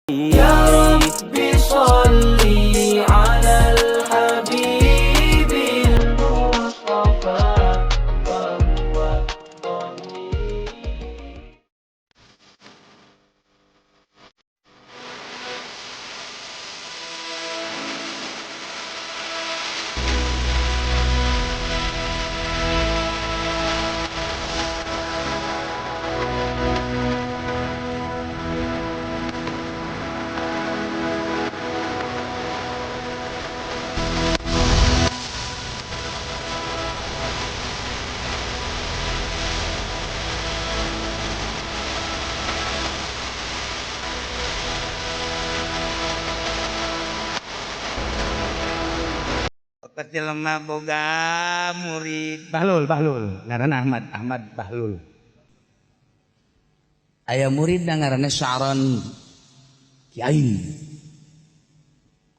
يا رب صل على الحبيب المصطفى وهو الطبيب. Jelema boga murid Bahlul, Bahlul ngaranna Ahmad, Ahmad Bahlul. Aya murid ngaranna Sya'rani, kiai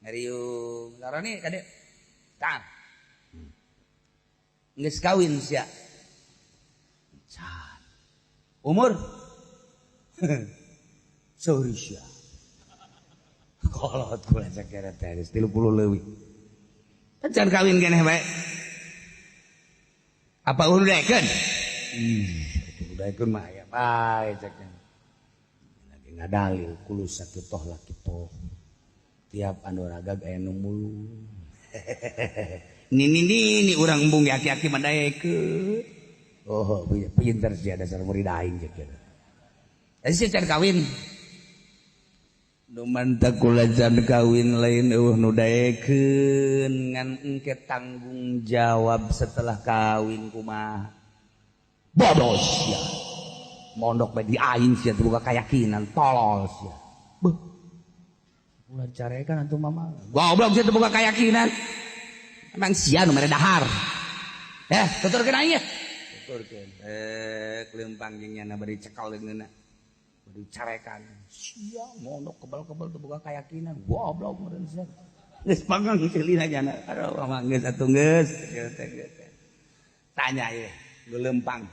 ngariung. Sya'rani kade tah geus kawin sia can umur sorry sia kolot kula sakira teh geus 30 leuwih. Can kawin keneh bae. Apa udaekeun? Ih, udaekeun mah aya bae cek. Lagi ngadalil kulus sakitoh lakitoh. Tiap anu ragag aya nu mulung. Nini nini urang embung aki-aki mah daekeun. Oh, pinter sia dasar murid aing cek. Eh sia can kawin. Dumanta kula can kawin lain eueuh nu daekeun ngan engke tanggung jawab setelah kawin kumaha. Bodoh sia. Mondok bae di aing sia teu boga keyakinan, tolol sia. Beuh. Ulah dicarekan atuh mama. Goblok sia teu boga keyakinan. Emang sia nu mere dahar. Eh, tuturkeun aing ye. Tuturkeun. Eh, leumpang jeung nyana bari cekal leungeunna. Dicarekan sia mondok kebal-kebal teu boga keyakinan goblok meureun sia geus pangang ceulina jana aduh mah geus atuh geus tanya ye leumpang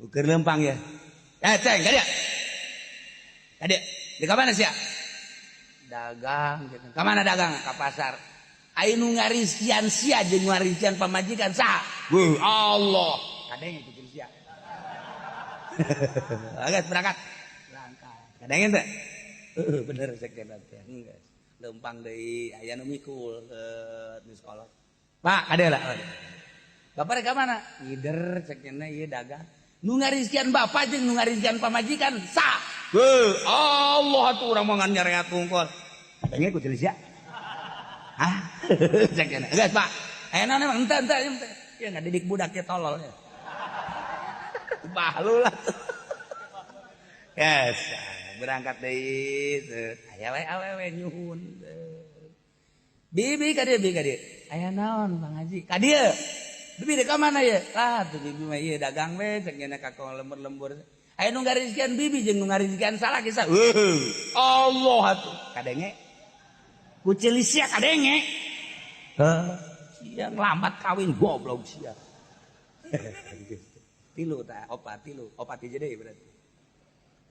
ukur leumpang ye eh ceng ka dieu ka dieu di ka mana sia dagang gitu ka mana dagang ka pasar aya nu ngarizkian sia jeung ngarizkian pamajikan saha. Wuh Allah kadenge kucing sia. Geus berangkat. Kadangin teh? Bener cek teh. Geus. Leumpang deui aya nu mikul di sekolah. Pak, kade lah. Bapak rek ka mana? Ngider cek nya ieu dagang. Nu ngarizkian bapak jeung nu ngarizkian pamajikan sa. Heuh, Allah atuh urang mah ngan nyareat tungkol. Kadangin ku sia. Hah? Cek nya. Geus, Pak. Aya naon emang henteu henteu henteu. Ieu ngadidik budak ge tolol ya. Bahlul lah tuh. Yes, berangkat deui aya we awewe nyuhun. Bibi ka dieu, bibi ka dieu. Aya naon Bang Haji? Ka dieu. Bibi deuk ka mana ye? Lah tuh bibi mah ieu dagang we cek nya ka lembur-lembur. Aya nu ngarizkian bibi jeung nu ngarizkian salah kisah. Heuh, Allah atuh. Kadenge. Ku ceuli sia kadenge. Heuh, sia nglambat kawin goblok sia. Tilu tah, opat tilu, opat hiji deui berarti.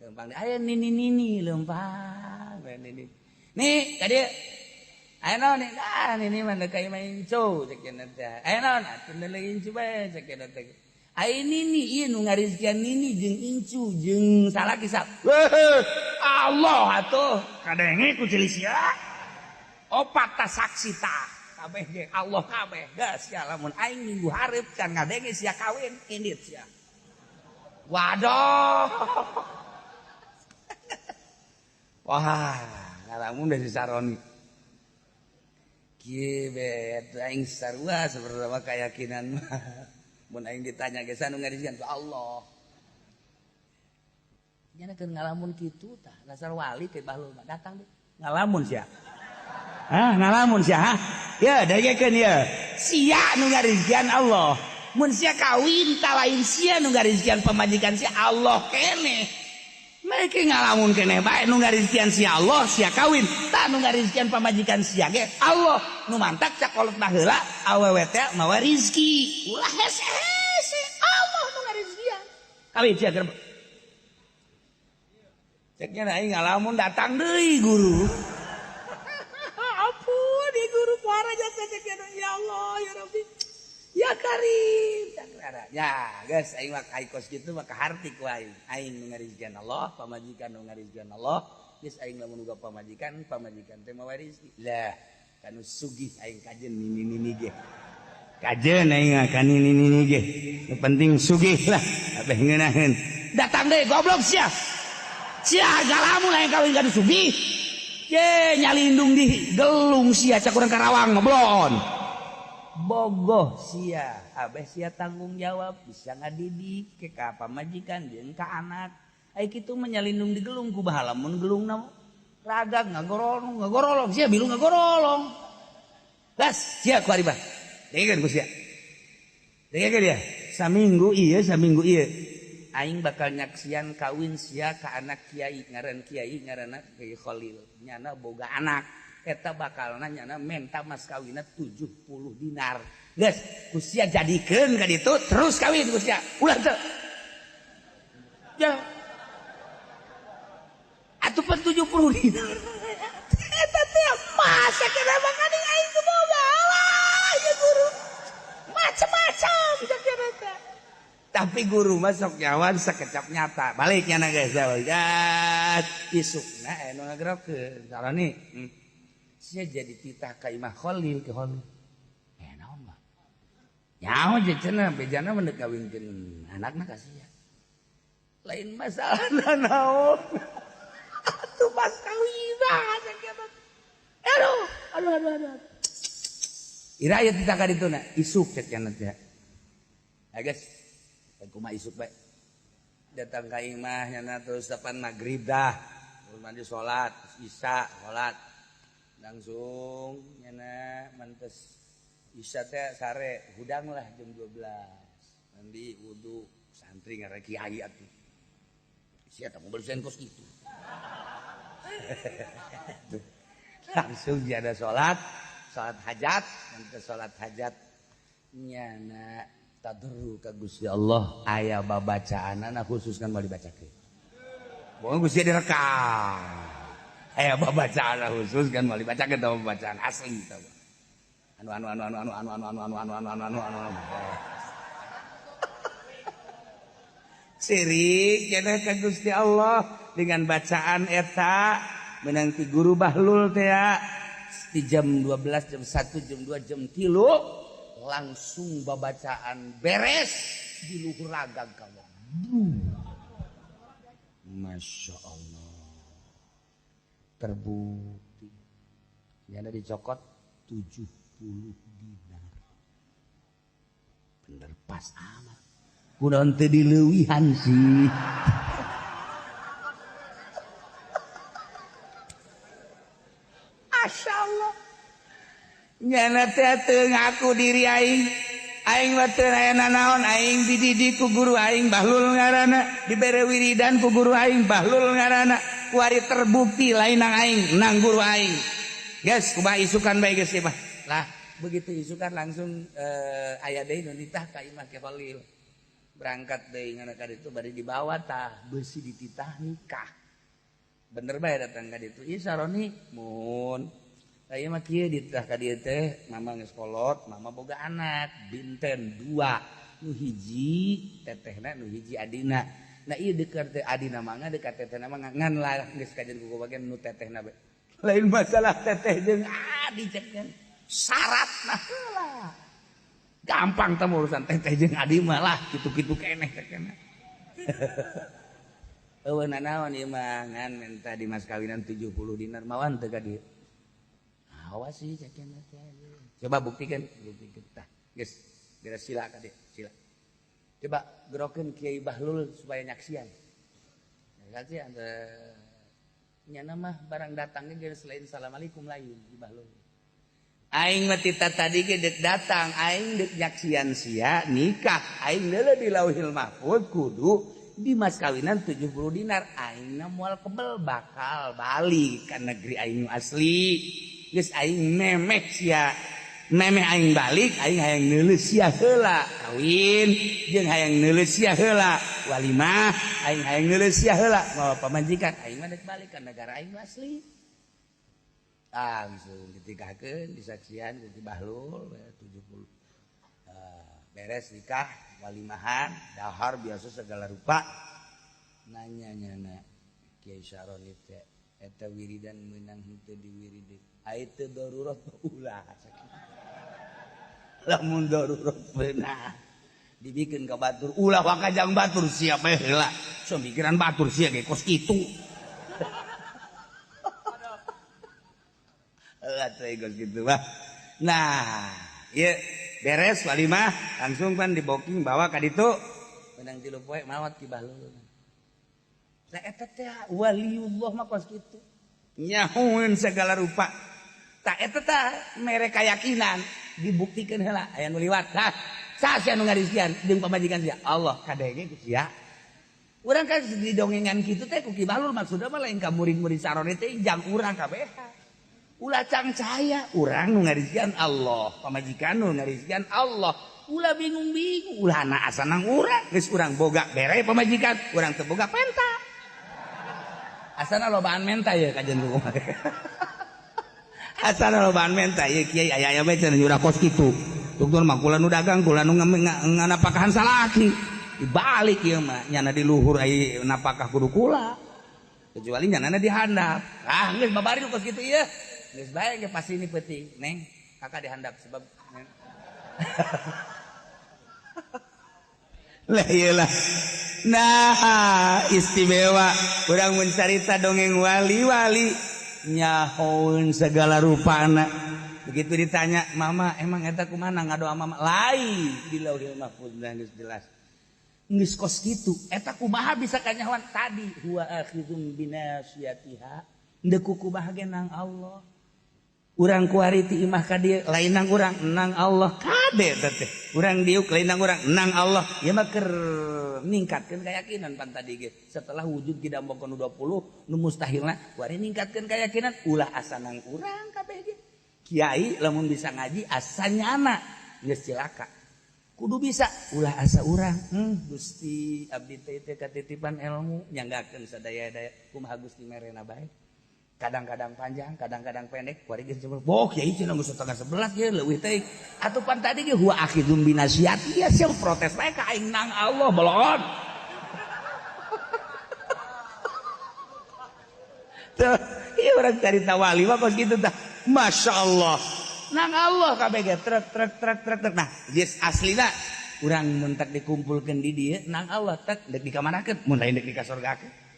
Lempang aya nini nini lempang nini. Nih ka dieu. Aya naon nih? Ah nini mah deuk ka imah incu cek cenah teh. Aya naon? Atuh deuleu incu bae cek cenah teh. Aya nini ieu nu ngarizkian nini jeung incu jeung salaki sa. Heuh, Allah atuh kadenge ku ceuli sia. Opat ta saksi tah. Kabeh ge Allah kabeh. Geus sia lamun aing minggu hareup can ngadenge sia kawin indit sia. Waduh. Wah, ngalamun dari Saroni. Kieu be aing sarua sebenarnya keyakinan mah. Mun aing ditanya ge nu ngarizkian ku Allah. Nya keur ngalamun kitu tah, dasar wali teh bahlul mah datang deh. Ngalamun sia. Hah, ngalamun sia, hah? Ya, dagekeun ya. Sia nu ngarizkian Allah. Mun sia kawin ta lain sia nu ngarizkian pamajikan sia Allah keneh. Mereka ngalamun keneh bae nu ngarizkian sia Allah sia kawin tah nu ngarizkian pamajikan sia ge Allah nu mantak cakolot baheula awewe teh mawa rizki ulah hese-hese Allah nu ngarizkian kawin sia gerbek. Ceknya aing ngalamun datang deui guru. Ampun di guru parah jasa ceknya ya Allah ya Rabbi. Ya Karim. Ya geus aing mah kai kos kitu mah kaharti ku aing. Aing nu ngarizkian Allah, pamajikan nu ngarizkian Allah. Geus aing lamun boga pamajikan, pamajikan teh mawa rezeki. Lah, kanu sugih aing kajen nini-nini ge. Kajen aing mah ka nini-nini ge. Nu penting sugih lah, abeh ngeunaheun. Datang deui goblok sia. Sia galamun aing kawin ka nu sugih. Ye nyalindung di gelung sia cak urang Karawang ngoblon. Bogoh sia, abeh sia tanggung jawab bisa ngadidik ke ka pamajikan jeung ka anak. Ai kitu mah nyalindung di gelung ku bahala mun gelungna ragag ngagorolong ngagorolong sia bilu ngagorolong. Gas sia ku ari bah. Dengekeun ku sia. Dengekeun dia. Saminggu ieu saminggu ieu. Aing bakal nyaksian kawin sia ka anak kiai ngaran kiai ngaranna Kiai Khalil. Nyana boga anak. Eta bakalna nyana menta mas kawinna 70 dinar. Geus ku sia jadikeun ka ditu terus kawin ku sia. Ulah teu. Ya. Atuh pan 70 dinar. Eta teh masa kena makan aing teu boga. Alah ya guru. Macam-macam sakira teh. Tapi guru masuk nyawan sekecap nyata. Baliknya na guys. Ya, isukna anu ngagerokeun. Sarani. Sia jadi titah ka Imah Khalil ke Khalil. Naon mah? Nyaho je cenah bejana mah deuk kawinkeun anakna ka sia. Lain masalah naon. Atuh pas kawin sakira. Aduh, aduh aduh aduh. Ira aya titah ka dituna isuk cek cenah teh. Ya guys. Kumaha isuk bae. Datang ka imah nyana terus depan maghrib dah. Terus mandi salat, isya salat. Langsung nyana mentes isya teh sare hudang lah jam 12. Mandi wudu santri ngaran kiai atuh. Sia teh mobil kos kitu. Langsung dia ada salat, salat hajat, mentes salat hajat nyana tadru ka Gusti Allah aya babacaanana khusus kan mau dibacakeun. Bohong Gusti direkam. Aya babacaanana khusus kan mau dibacakeun tah bacaan asli tah. Anu anu anu anu anu anu anu anu anu anu anu anu anu anu. Sirik cenah ka Gusti Allah dengan bacaan eta meunang ti guru Bahlul teh di jam 12, jam 1, jam 2, jam 3 langsung babacaan beres di luhur ragag kamu. Masya Allah. Terbukti. Nyana dicokot 70 dinar. Bener pas amat. Kunaon teu dileuwihan sih. Masya Allah. Nyana teh teu ngaku diri aing. Aing mah teu aya nanaon, aing dididik ku guru aing Bahlul ngaranna, dibere wiridan ku guru aing Bahlul ngaranna. Kuari terbukti lain nang aing, nang guru aing. Geus kumaha isukan bae geus mah. Lah, begitu isukan langsung aya deui nu nitah ka imah Ki Khalil. Berangkat deui ngana ka ditu bari dibawa tah beusi dititah nikah. Bener bae datang ka ditu. Ieu saroni mun saya mah kieu dititah ka dieu teh mama geus kolot, mama boga anak binten 2, nu hiji tetehna nu hiji adina. Nah ieu dekat teh adina mangga dekat tetehna mah ngan lah geus kajen ku bagian nu tetehna bae. Lain masalah teteh jeung adi cek kan. Syaratna heula. Gampang teh urusan teteh jeung adi mah lah kitu-kitu keneh teh keneh. Eueuh nanaon ieu mah ngan minta di mas kawinan 70 dinar mawan teu ka dieu. Awas sih cek teh. Coba buktikan, buktikan tah. Geus, geus sila ka dieu, sila. Coba gerokeun Kiai Bahlul supaya nyaksian. Nyaksian nyana mah barang datangnya geus lain assalamualaikum lain Ki Bahlul. Aing mah tita tadi ge deuk datang, aing deuk nyaksian sia nikah, aing leuleuh di Lauhil Mahfuz kudu di mas kawinan 70 dinar, aingna moal kebel bakal balik ka negeri aing asli. Geus aing memek sia. Memeh aing balik aing hayang neuleus sia heula kawin jeung hayang neuleus sia heula walimah aing hayang neuleus sia heula mawa pamajikan aing mah dek balik ka negara aing asli. Langsung ditikahkeun disaksian ku Ki Bahlul 70. Beres nikah walimahan dahar biasa segala rupa nanya nyana Kiai Syaroni teh eta wiridan meunang henteu diwiridi ai teu darurat ulah lamun darurat beunah dibikeun ka batur ulah wakajang batur sia bae heula so mikiran batur sia ge kos kitu heula teh kos kitu mah. Nah ieu beres walimah langsung pan diboking bawa ka ditu menang 3 poe maot Ki Bahlul. Nah eta teh waliullah mah kos kitu nyahueun segala rupa tak eta teh mere kayakinan dibuktikan heula aya nu liwat tah saha sia nu ngarisian jeung pamajikan sia Allah kadenge ku sia urang kan didongengan kitu teh ku Ki Bahlul maksudna mah lain ka murid-murid Sarone teh jang urang kabeh ulah cangcaya urang nu ngarisian Allah pamajikan nu ngarisian Allah ulah bingung-bingung ulah na asa nang urang geus urang boga bere pamajikan urang teu boga penta asana lobaan menta ye kajian kumaha asana lobaan menta ye kiai aya-aya bae cenah nyurah kos kitu tungtun mah kula nu dagang kula nu nganapakahan salaki dibalik ieu mah nyana di luhur ai napakah kudu kula kecuali nyanana di handap ah geus babari kos kitu ieu geus bae ge pasti ini peuting neng kakak dihandap sebab lah iyalah. Nah istimewa urang mun carita dongeng wali-wali nyahoeun segala rupana begitu ditanya mama emang eta kumaha ngadoa mama lain di Lauhil Mahfuz geus jelas geus kos kitu eta kumaha bisa kanyahoan tadi huwa akhizum binasiyatiha ndeu kumaha ge nang Allah urang kuari ti imah ka dieu lain nang urang nang Allah kade teh urang diuk lain nang urang nang Allah ieu mah keur ningkatkeun keyakinan pan tadi ge setelah wujud kidambokeun nu 20 nu mustahilna kuari ningkatkeun keyakinan ulah asa nang urang kabeh ge kiai lamun bisa ngaji asa nyana geus cilaka kudu bisa ulah asa urang Gusti abdi teh teh katitipan ilmu nyanggakeun sadaya-daya kumaha Gusti merena bae kadang-kadang panjang, kadang-kadang pendek. Kuari geus cenah, "Boh, kiai cenah geus 10:30 ye leuwih teh." Atuh pan tadi ge huwa akhidum binasiyati ya sia protes bae ka aing nang Allah bolon. Tuh, ieu urang carita wali mah kos kitu tah. Masya Allah. Nang Allah kabeh ge trek trek trek trek trek. Nah, geus aslina urang mun tak dikumpulkeun di dieu nang Allah tek dek dikamanakeun mun lain dek dikasorgakeun.